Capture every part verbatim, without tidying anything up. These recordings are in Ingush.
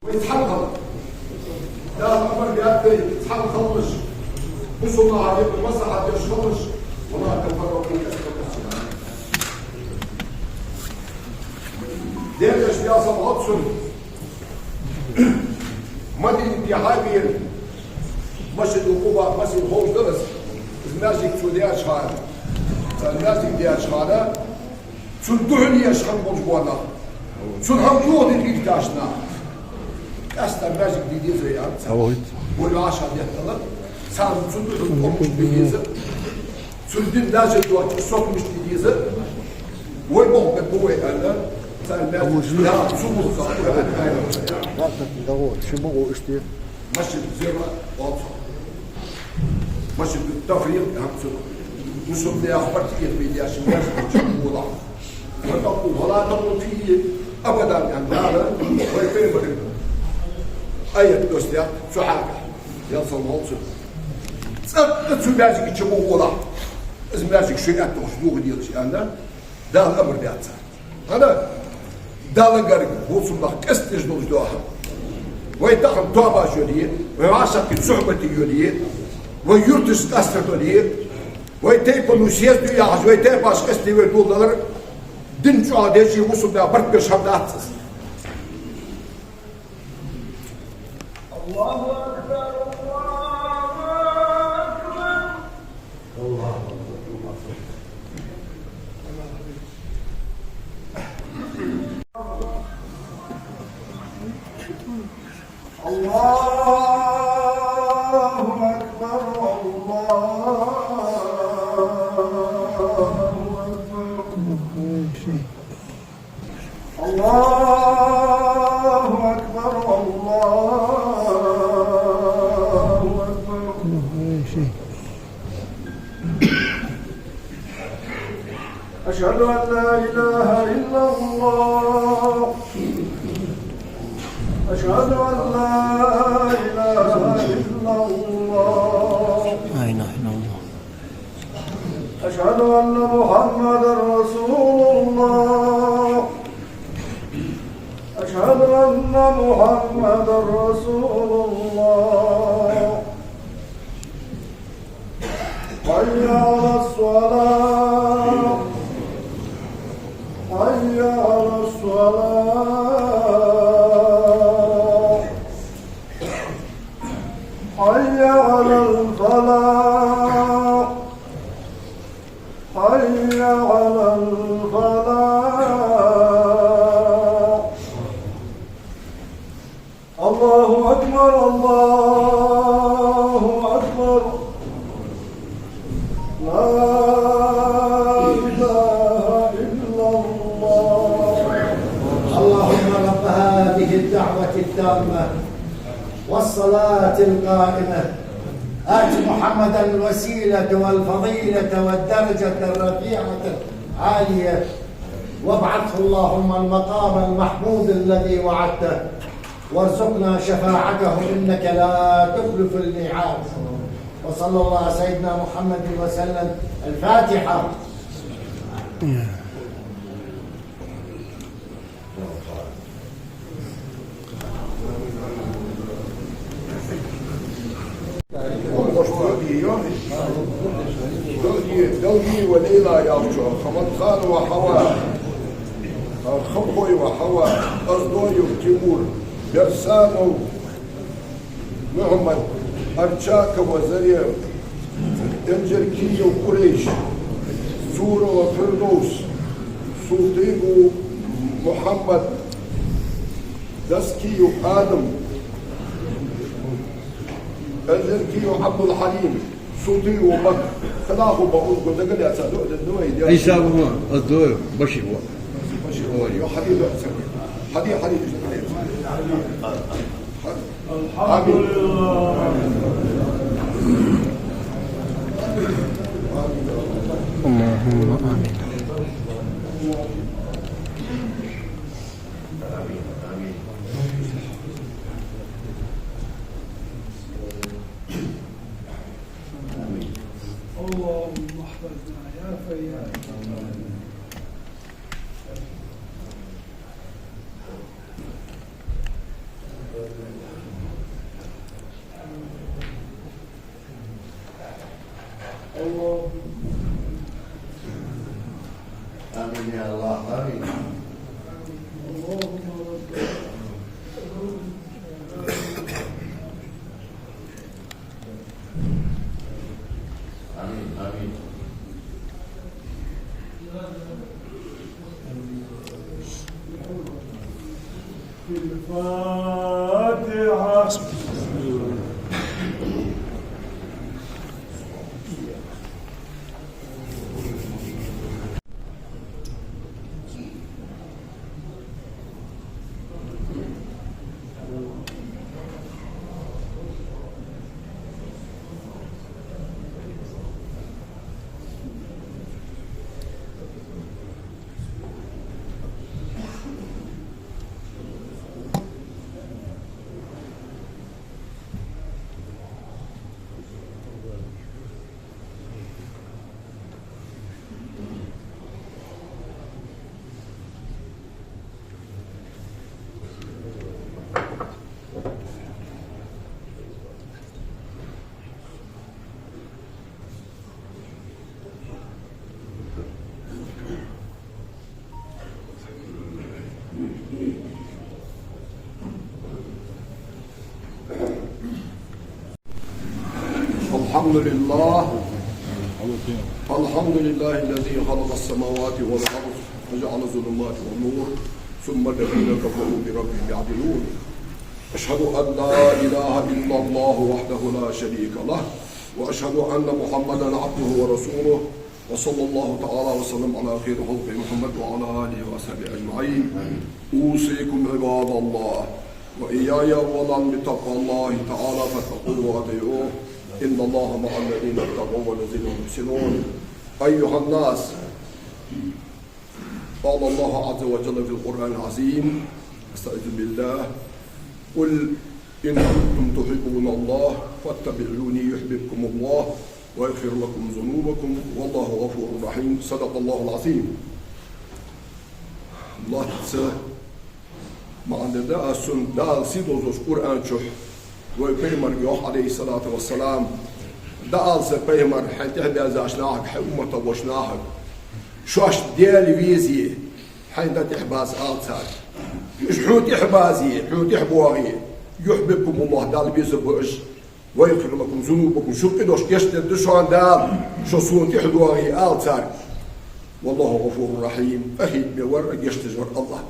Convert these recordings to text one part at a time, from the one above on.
Вай цхьана хила. Дала амар даьд вай цхьана хилалаш. Бусалба наха юкъе маслахьат деш хилалаш. ولا تفرقوا. Дерригаш дясам гӀоццун Мадинате хьабийр, Масжидул Къуба, масжид ховш дар из, из маьждиг цо даьча хана, цар маьждиг даьча хана, цун духьал еш хинна болча гонахьа, цун хӀама дохаде хьийгаш нах, къаьстта маьждиг де деза вай аьнна цар. Вай вӀашагӀдетталца, царна цун духьал тӀом мишта бе деза, цун дин лазар доацаш сох мишта де деза, вай бохкат бу вай аьнна, цар маьждиг яхар цу мурха. Масжид Зирар оал цох. Масжид Тафрикъ хӀама цунах. Бусалба наьха барт эца бе дезаш маьждиг чакхбоалахь. وتقو-، ولا تقم فيه أبدا аьнна Дала вай пайхамарга аят доссадаьд цу хьакъехьа. Ялсал волцу. ЦӀаккха цу маьждига чу ма гӀолахь. Из маьждиг шоай аьттув дохаделаш аьнна, Дала амар даьд царна. ХӀана? Далла гарга бусалба нах къестадеш долаш да хӀама. Вай тахан тоабаш йоле, вай вӀашагӀкхетача сухьбате йоле, вай юрташца къастар дале, вай тайпан съезд ю яхаш, вай тайпаш къестаде вай доладалар, дин чӀоагӀа деш, бусалба наьха барт беш хӀама дац из. الله أكبر، الله أكبر. الله أكبر، الله أكبر. الله أكبر، الله أكبر. أشهد أن لا إله إلا الله. أشهد أن لا إله إلا الله. لا إله إلا الله. أشهد أن محمدا رسول الله. أشهد أن محمدا رسول الله. حي على الصلاة. حي على الصلاة. حي على الفلاح. حي على الفلاح. الله أكبر، الله أكبر. لا إله إلا الله. اللهم رب هذه الدعوة التامة والصلاة القائمة، آت محمدا الوسيلة والفضيلة والدرجة الرفيعة العالية، وابعثه اللهم المقام المحمود الذي وعدته، وارزقنا شفاعته إنك لا تخلف الميعاد. وصلى الله على سيدنا محمد وسلم. الفاتحة. Далги ва Лейла яхачо, Хаматханова Хьава, Хабхоева Хьава, Оздоев Тимур, Берсанов Мухьаммад, Арчакова Зарема, Энжеркиев Курейш, Цурова Фирдовс, Султыгов Мухьаммад, Даскиев Адам, Энжеркиев Ӏабдул-Хьалим, Султыгов Мак, Хилахов Бакъуз, Гудагали Ацаду, Дадуай Дя. Ӏийса ва, Оздоев Башир ва. Башир ва. Йо, хьади дуьхьа ца. Хьади, хьади. الحمد لله. اللهم آمين. اللهم احفظنا يا فياض. آمين يا الله، آمين. آمين، آمين. الفاتحة. الحمد لله. الحمد لله الذي خلق السماوات والأرض وجعل الظلمات والنور ثم الذين كفروا بربهم يعدلون. أشهد أن لا إله إلا الله وحده لا شريك له، وأشهد أن محمدا عبده ورسوله، وصلى الله تعالى وسلم على خير خلقه محمد وعلى آله وأصحابه أجمعين. أوصيكم عباد الله وإياي أولا بتقوى الله تعالى، فاتقوه وأطيعوه، إن الله مع الذين اتقوا والذين هم محسنون. أيها الناس، قال الله عز وجل في القرآن العظيم، أستعيذ بالله: قل إن كنتم تحبون الله فاتبعوني يحببكم الله ويغفر لكم ذنوبكم والله غفور رحيم. صدق الله العظيم. Лоацца маӀан да аз цун. Дала сий долча Къуръан чу вай пайхамарга йоах, Ӏалайхи ссалату вассалам: «Даала, са пайхамар, хьайна тӀехьабаьззача нахага, хьай умматах болча нахага, шоашта Даьла везе, хьайна дӀатӀехьабаза ала царга. Уж хьона тӀехьабазе, хьона тӀехьабоагӀе, يحببكم الله, Дала безаргба уж, ويغفر لكم ذنوبكم, шун къинош гешт дергда шоана Дала, шо сона тӀехьадоагӀе ала царга. والله غفور رحيم, къахетаме вар, гешт деш вар АллахӀ».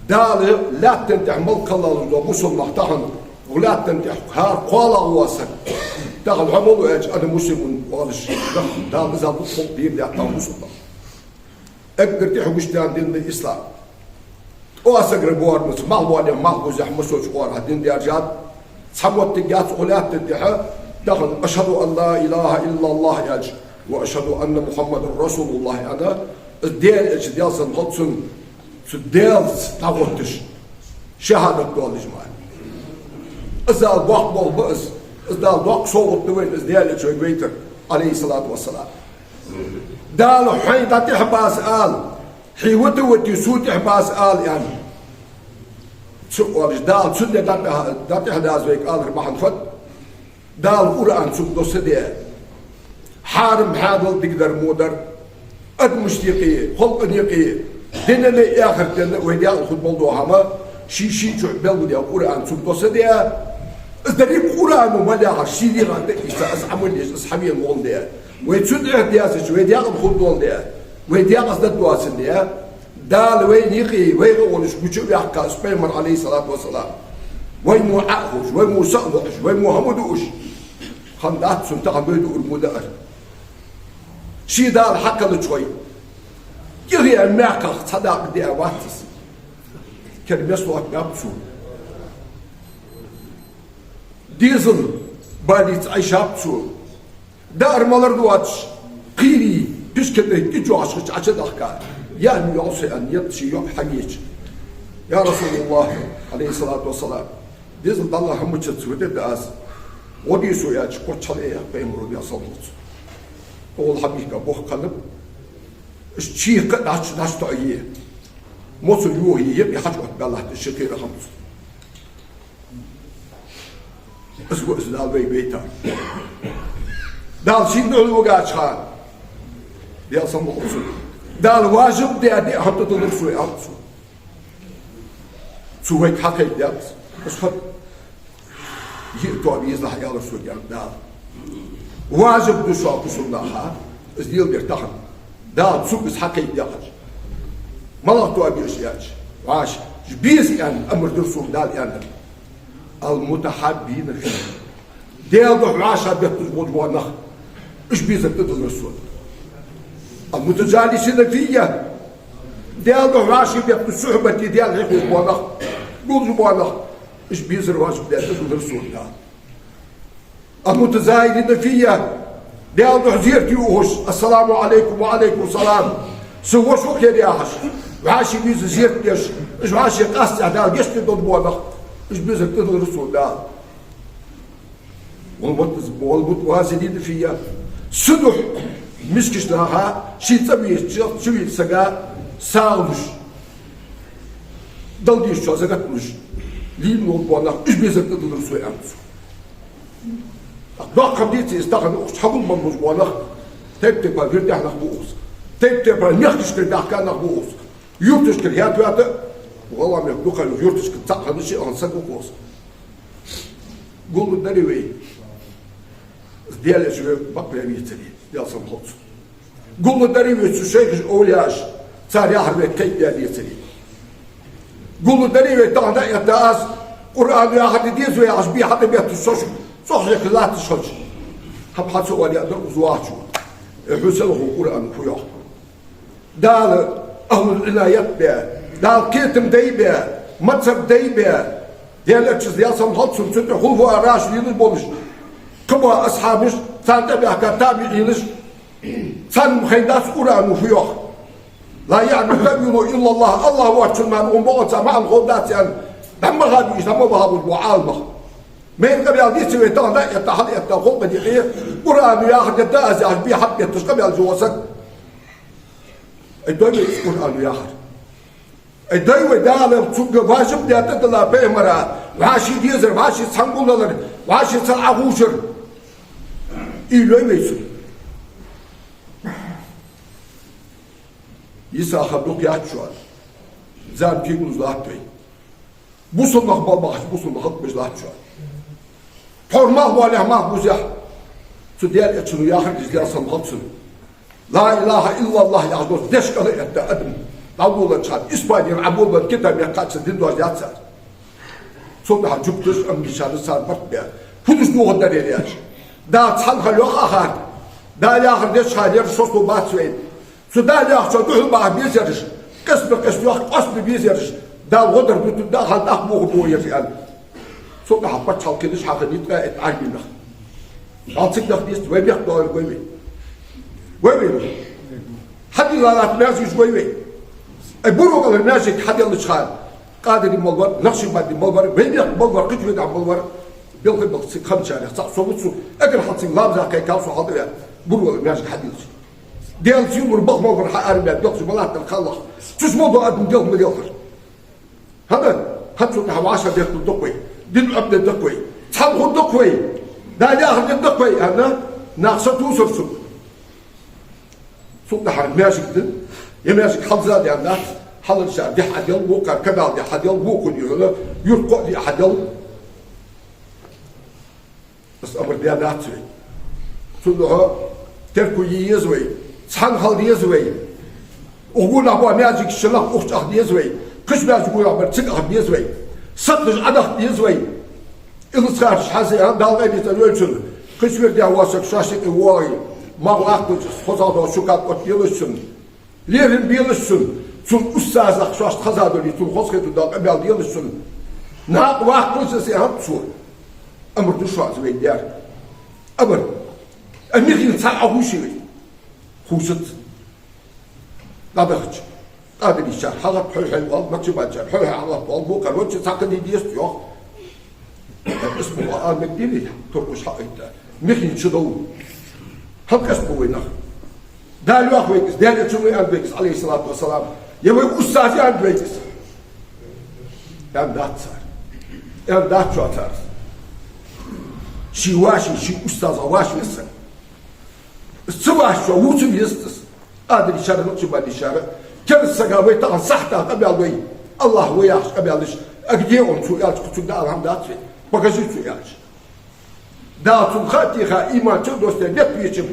Дала лаьттан тӀа мел кхелла дола бусалба нах тахан, лаьттан тӀа хӀара кхоалагӀа вола саг тахан хьо ма лу аьлча, أنا مسلم оалаш, Дала иза бу хӀама дийр даьтта мусалба. Эггара тӀехьа гуш дола дин да ислам. ТӀоа сагара боармаца, малхбоале малхбузехь, массоча оагӀорахьа дин даьржад. Цхьа моттиг яц укх лаьтта тӀа, тахан أشهد أن لا إله إلا الله аьлча, وأشهد أن محمدا رسول الله аьнна, из Даьла элча Даьла салам хилда цунна, цу Даьлаца дӀагӀотташ, шахӀадат доаллаш мара. Из Дала боккха болх ба из. Из Дала доккха совгӀат да вайна, из Даьла элча вайга вайтар, Ӏалайхи ссалату вассалам. Дала, хьайна дӀатӀехьабаза ала, хье вита вите, сона тӀехьабаза ала, аьнна. Цо оалаш, Дала цунна дӀатӀехьа-, дӀатӀехьадаза вайга алар бахьан фуд? Дала Къуръан цунга доссадаьд. Хьарам-хьанал дикадар-водар, адамашта юкъе, халкъа юкъе, дунен а, ахартен а вай даькъала хургбола дола хӀама, ший-ший чу белгалдаь Къуръан цунга доссадаьд. Из деррига Къуръано ма лехьара, ший дегӀа тӀа а ийца, из Ӏамал еш, из хьавена воландаь. Вай цунна тӀехьа даьзача, вай даькъала хургдоландаь, вай даькъаза дӀадоацандаь, Дала вайна юкъе, вайга а волаш гуча а ваьккха из пайхамар, Ӏалайхи ссалату вассалам. Вай мо Ӏо а ховш, вай мо са а лохаш, вай мо хӀама а дуаш, хиннадац цунна тахан вай дуур мо даар. Ший Дала хьакхеллача вай, кӀира маькхах цхьа дакъа диа вац из. Кер мес лоаттабаьб цо. Дезал балийца Ӏайшаб цо. Даар-малар доацаш, кхерий, пишкадай кӀечоахаш хилча Ӏочудахка. Яа йоал со аьнна, етт ший йоӀ хьавеча: «Я РасулаллахӀ, Ӏалайхи ссалату вассалам, дезал дӀалла хӀама чуц витар да аз. ГӀо де сона», аьлча, кхоаччале яхь пайхамаро, Даьла салам хилда цунна. ТӀагӀолла хьабийхка бохк хиннаб. Уж чехка дӀач-, дӀачутоае. Моцал йохае, юкъе хьачуоттабаьлча, ши кхера хӀама цу. Из го из Дала вай вайтар. Дала шийна духьал вигача хана, Даьла салам хилда цунна, Дала важиб даь диъ хӀама тӀадиллар сога, аьннад цо. Цо вайга хьакхайкадаьд из. Из хӀама йиъ тоаба езалахь, аьлар сога, аьннад Дала. Важиб да шоана, бусалба нах, из леладер тахан. Дала сога из хьакхайкадаьккхача, малагӀа тоаба я уж аьлча, вӀаши, уж беза, аьнна, амар дир сога Дала, аьннад. المتحابين في الله. Даьла духьа вӀашагӀбетташ болча бола нах, уж безар тӀадиллар сога. المتجالسين في الله. Даьла духьа вӀашагӀбетташ, сухьбате, Даьла хьехавеш бола нах, гулдеш бола нах, уж безар важиб даь тӀадиллар сога Дала. المتزايرين في الله. Даьла духьа зерате ухаш, السلام عليكم وعليكم السلام, са воша ва-кх ер яхаш, вӀаши веза зерат деш, уж вӀаши къаьстта Дала гешт дергдолаш бола нах, уж безар тӀадиллар сога Дала. والمت-, والمتواضعين في الله. Са духьа мискача наха, ший цӀавеча, цӀавеча сага сагӀа луш, Далла дезачоа закат луш, лийнна волаш бола нах, уж безар тӀадиллар сога, аьннад цо. Доккха хӀама деций из тахан укхаза хьагулбенна болаш бола нах? Тайп-тайпара вирдехь нах ба укхаза. Тайп-тайпара мехкашкара даьхка нах ба укхаза. Юрташкара хӀаьта-ваьта, валлахӀи, мехка дукха юрташка цхьаккха хинна шиъ хинна саг ва укхаза. Гуллуш дарий вай, Даьла Элча вай бакъвеш вецаре, Даьла салам хилда цунна? Гуллуш дарий вай цу шайхаша, овлияаша, цар яхар вайга кхайкадаь децаре? Гуллуш дарий вай тахан дӀаэтта аз, Къуръано яхар де деза вай яхаш, бе хьатӀабетташ, со шуга цӀогӀа хьекхаш латташ хилча? ХӀама хьа ца оале а дар укхаза вахачо: «Э, хьо селхан ва, Къуръано фу йоах?» Дала ахӀлул-Ӏинаят баь, Дала кхетам дай баь, мазхӀаб дай баь, Даьла Элчас, Даьла салам хилда цунна, цун тӀа хулафаъ рашидинаш болаш, кхыбола асхьабаш, царна тӀабаьхка табиӀинаш, царна хайнадац Къуръано фу йоах. «لا يعلم تأويله إلا الله». АллахӀ воацачунна мара укхан бокъонца маӀан ховргдац аьнна, дӀа ма бахаб уж, дӀа ма бахаб уж бо Ӏаламнаха. Майра къамаьл деций вай тахан дӀаэтта, хьалъэтта, гӀулакх декъе, Къуръано яхар дергда аз яхаш, бе хьатӀабетташ къамаьл деш вола саг? Ай, дой вай из Къуръано яхар. Ай, дой вай Дала цунга важиб даь тӀадилла, пайхамара, вӀаши дезар, вӀаши цхьана гуллалар, вӀаши цхьана Ӏохувшар. Уйла йой вай цунна? Йиса ха дукха яц шоана. Зама кулгалуш латт вай. Бусалба нах бала бахача, бусалба нах хӀалакбеш латт шоана. Тхьовра малх боалехь, малх бузехь, цу Даьла Элчано яхар деш, Даьла салам хилда цунна, «لا إله إلا الله» яхаш дола дош кӀал а этта адам дӀаволавеннача хана, Испанера Ӏоболабенна китаб мел кхаьча дин дош дац цар. Цул тӀехьагӀа жугташа, англичанаша царна барт баь, фу деш дохадар ер аьлча, Дала цхьана хила йоах ахарта. Дала яхар деча хана ераш шоашта бац вайна. Цу Дала яхачоа духьал баха беза ераш, къаьстабе, къаьста йоах, къоастабе беза ераш, Дала гӀо дар дутаргда, хьал тӀаккха бохабу ераш, аьнна. Цул тӀехьагӀа паччахьалкхенаш хьахиннай ткъаь итт Ӏарбий мехка. Дала цига даха деза, вай мехка доаллар гой вай. Гой вай. Хьадилла латта маьждигаш гой вай. Ай, Буро кӀалара маьждиг хьаделлача хана, Къадирий мел вар, Накъшбандий мел вар, вай мехка мел вар, кхыча венах мел вар, белхий-белха цига хинначарех цаӀ со ва цу, эггара хьалха цига ламаза кхайкав со хьалдаваь, Буро кӀалара маьждиг хьадиллача. Даьла сийлахьара балха мел вар хьаарабаь, белхаш ма латтар кхаллах. Цу чу мел дола адам делха ма делхар. ХӀана? ХӀанз цу тӀа вӀашагӀбетталургда-кх вай, дин Ӏомадаргда-кх вай, цхьана хургда-кх вай, Дала яхар дергда-кх вай, аьнна, нах сатувсар цунга. Цул тӀехьагӀа маьждиг да, е маьждиг хьалза даьннадац, хьаларчар дехьа хьаделла, вокхар кабал дехьа хьаделла, вокхо дехьа, юрт кхоъ дехьа хьаделла. Из амар даь дац вай. Цудухьа терко е еза вай, цхьана хила деза вай. Укх гонахьа бола маьждигаш чу нах укх чу аха деза вай, кхыча маьждига гонахьа бар цига аха беза вай, сакхаш Ӏодахка деза вай. Илаца харжаш хьаза, а, Дала къайле цӀа йойла цунна. Кхыча вирдехьа вола саг шоашта юкъе воагӀе, малх ваккхалца, хозагӀа дола шукат оттаделаш цунна. ЛерхӀам белаш цунна, цун устазах шоашта хеза дале, цунна хоза хетаргдола къамаьл делаш цунна. Накъаваккхалца из, аьннад цо. Амар ду шоана из вайна даьр. Амар. А михийна цхьа Ӏохувший вай? Хувцац. ДӀадахача, къадирийчар хьалгӀатта хьой-хьой оал, накъшбандчар хьой-хьой хьалгӀатта оал, бокхар вочча цхьаккха де дезац йоах. Къаьстта ма ала мегаргдий, туркхаша хьаайтта, михийна чудоал. ХӀама къаьстта ба вай нах. Дала йоах вайга из, Даьла Элчано аьннад вайга из, Ӏалайхи ссалату вассалам: Е вай устаз аьннад вайца из? Аьннадац цар. Аьннадац цар из. Ший воша, ший устаза воша веза. Из ца вошачоа вувца везац из. Адамий шера, нохчий бадий шера. Керста сага вай тахан сахьата къамаьл дой, АллахӀ ва яхаш къамаьл деш, а где он, цо аьлча, кхы цунга дӀаала хӀама дац вай. Покажи, цо аьлча. Дала цунга ха а теха, иман чу а доссадаь, бетта веча,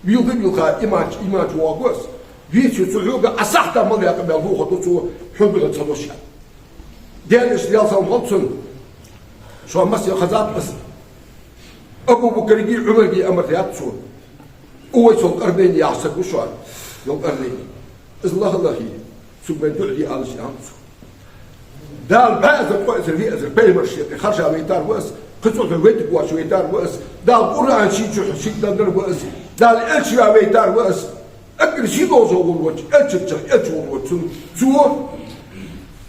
вийлха а вийлха, иман чу, иман чу воагӀаргва из. Веце цо хьога, Ӏа сахьата мел яь къамаьл дувхаргда цо, хьона духьала ца дош. Даьла Элчано, Даьла салам хилда цунна, шоана массанена хезад из. Абу Бакаргеи Ӏумаргеи амар даьд цо. Увайс ал-Къарнайн яхаш саг ва шоана, ал-Къарнайн. Из лаха-лахе, цунга вайна дуӀа де алаш, аьннад цо. Дала бӀаь эзар, ткъо эзар, виъ эзар пайхамараш ший тӀа харжа вайтар ва из, кхы цул тӀехьа вайтаргвоацаш вайтар ва из, Дала Къуръан ший чу шийга деннар ва из, Дала Элча ваь вайтар ва из. Эггара сийдолаш волча Элчанех Элча волаш волча цунна, цо,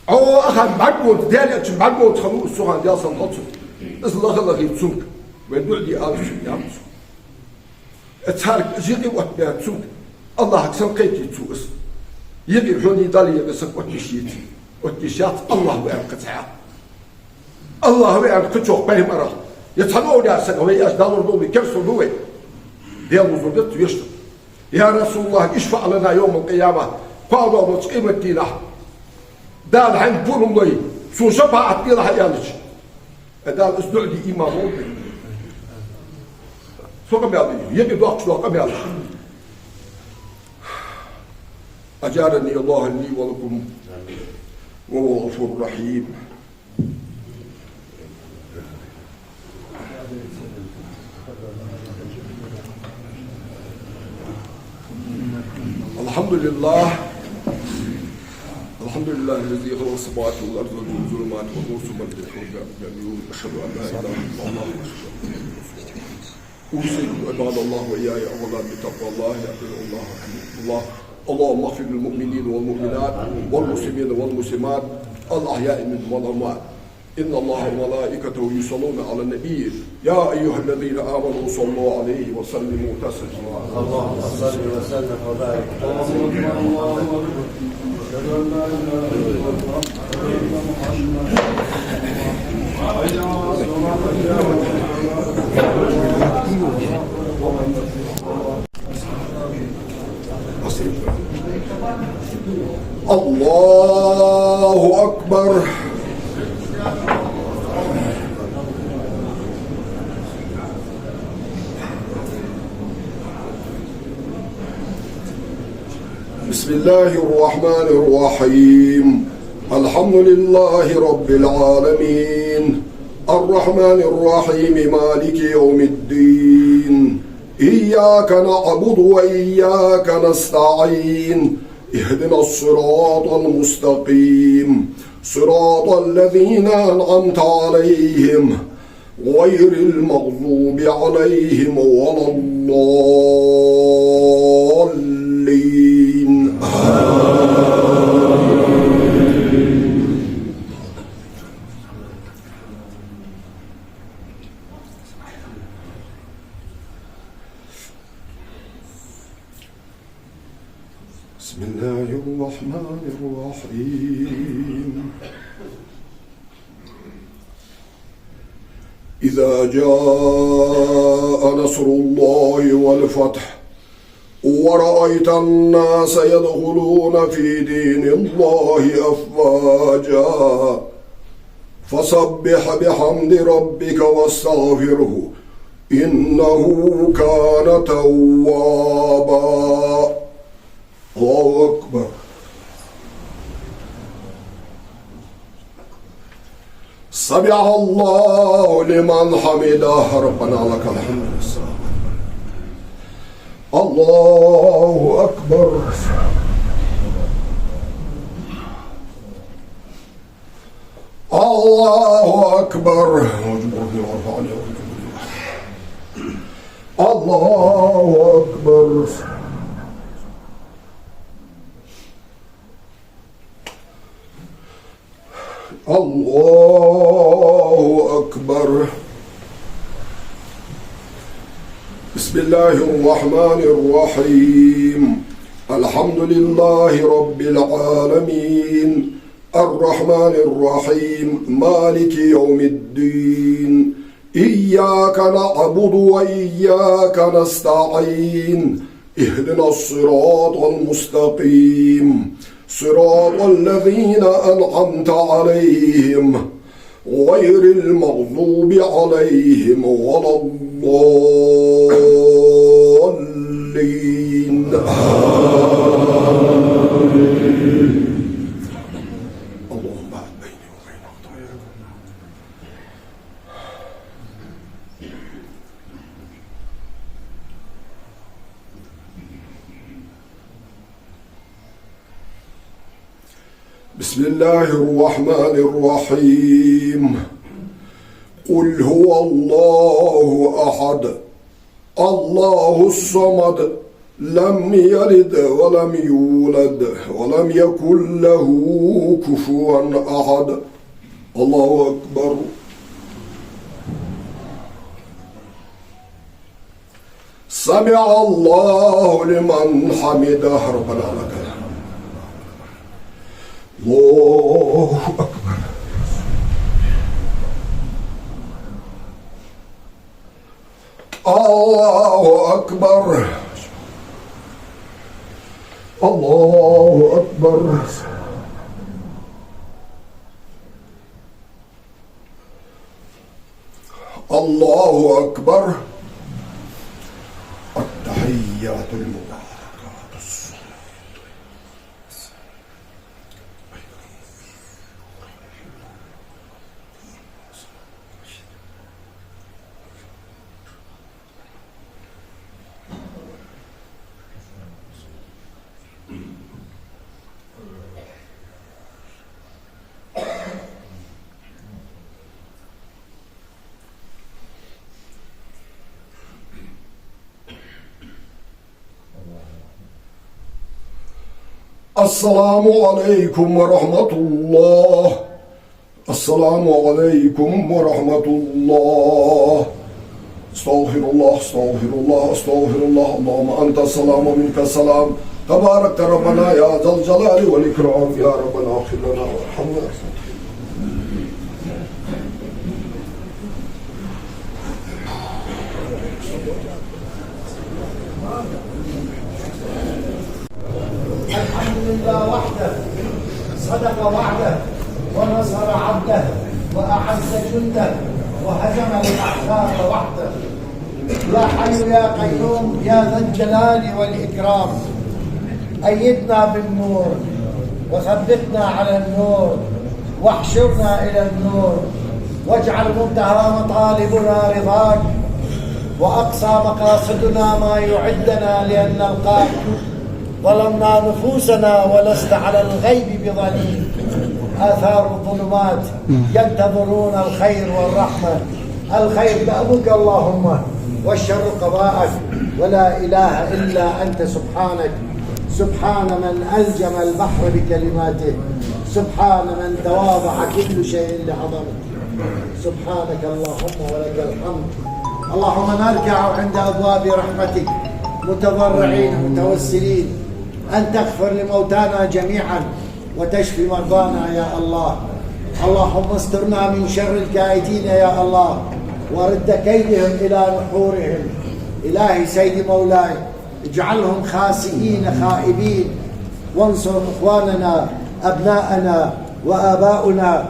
Ӏо ахан бӀаргагонца, Даьла Элчан бӀаргагонца хиннав из цу хана, Даьла салам хилда цунна. Из лаха-лахе, цунга вайна дуӀа де алаш, аьннад цо. Царга юкъе оттабаьнна цунга, АллахӀага санна кхайкийта цо из. Юкъе хьона, Далла юкъе саг оттадеш яц, оттадеш яц, АллахӀ ва аьнна кхы цхьа. АллахӀ ва аьнна кхычох, пайхамарах, е цхьан овлияъ сагах, вай аьлча, Далла лорадолда вай, керста лорадолда вай. Даьла лорадолда вешта. يا رسول الله، اشفع لنا يوم القيامة. Кхоалагӏа долча къематдийнахьа Дала хьайна пурам лой, сона шапаӀат делахь, аьлча. Э, Дала, из дуӀа де иман лолда вайна. Цо къамаьл дир, юкъе доаккхаш дола къамаьл. أجارني الله لي ولكم، وهو الغفور الرحيم. الحمد لله. الحمد لله الذي خلق السماوات والأرض وجعل الظلمات والنور ثم الذين كفروا بربهم يعدلون. أشهد أن لا إله إلا الله وأشهد أن محمدا رسول الله. أوصيكم عباد الله وإياي أولا بتقوى الله، أطيعوا الله وأطيعوا الله. اللهم اغفر للمؤمنين والمؤمنات والمسلمين والمسلمات الأحياء منهم والأموات. إن الله وملائكته يصلون على النبي، يا أيها الذين آمنوا صلوا عليه وسلموا تسليما. اللهم صل وسلم وبارك على سيدنا محمد. أشهد أن لا إله إلا الله. الله أكبر. بسم الله الرحمن الرحيم. الحمد لله رب العالمين. الرحمن الرحيم. مالك يوم الدين. إياك نعبد وإياك نستعين. اهدنا الصراط المستقيم. صراط الذين أنعمت عليهم غير المغضوب عليهم ولا الضالين. آمين. بسم الله الرحمن الرحيم. إذا جاء نصر الله والفتح ورأيت الناس يدخلون في دين الله أفواجا فسبح بحمد ربك واستغفره إنه كان توابا. الله أكبر. سمع الله لمن حمده. ربنا لك الحمد. الله أكبر. الله أكبر. الله أكبر. الله أكبر. بسم الله الرحمن الرحيم. الحمد لله رب العالمين. الرحمن الرحيم. مالك يوم الدين. إياك نعبد وإياك نستعين. اهدنا الصراط المستقيم. صراط الذين أنعمت عليهم غير المغضوب عليهم ولا الضالين. آمين. اللهم باعد بيني وبين خطاياي. بسم الله الرحمن الرحيم. قل هو الله أحد، الله الصمد، لم يلد ولم يولد، ولم يكن له كفوا أحد. الله أكبر. سمع الله لمن حمده. ربنا لك الحمد. الله أكبر. الله أكبر. الله أكبر. الله أكبر. التحيات المباركات الصلوات. السلام عليكم ورحمة الله. السلام عليكم ورحمة الله. أستغفر الله، أستغفر الله، أستغفر الله. اللهم أنت السلام ومنك السلام. تباركت ربنا يا ذا الجلال والإكرام. يا ربنا اغفر لنا وارحمنا. الحمد لله وحده، صدق وعده، ونصر عبده، وأعز جنده، وهزم الأحزاب وحده. يا حي يا قيوم يا ذا الجلال والإكرام، أيدنا بالنور، وثبتنا على النور، واحشرنا إلى النور، واجعل منتهى مطالبنا رضاك، وأقصى مقاصدنا ما يعدنا لأن نلقاك. ظلمنا نفوسنا ولست على الغيب بضنين. آثار الظلمات ينتظرون الخير والرحمة. الخير بابك اللهم، والشر قضاءك، ولا إله إلا أنت سبحانك. سبحان من ألجم البحر بكلماته، سبحان من تواضع كل شيء لعظمته. سبحانك اللهم ولك الحمد. اللهم نركع عند أبواب رحمتك متضرعين متوسلين أن تغفر لموتانا جميعا وتشفي مرضانا يا الله. اللهم استرنا من شر الكائدين يا الله، ورد كيدهم إلى نحورهم. إلهي سيدي مولاي، اجعلهم خاسئين خائبين، وانصر إخواننا أبناءنا وآباؤنا،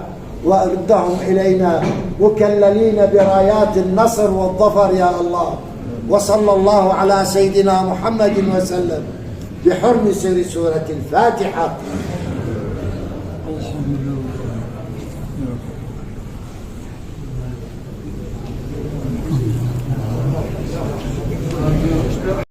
وردهم إلينا مكللين برايات النصر والظفر يا الله. وصلى الله على سيدنا محمد وسلم بحرم سر سورة الفاتحة. الحمد لله.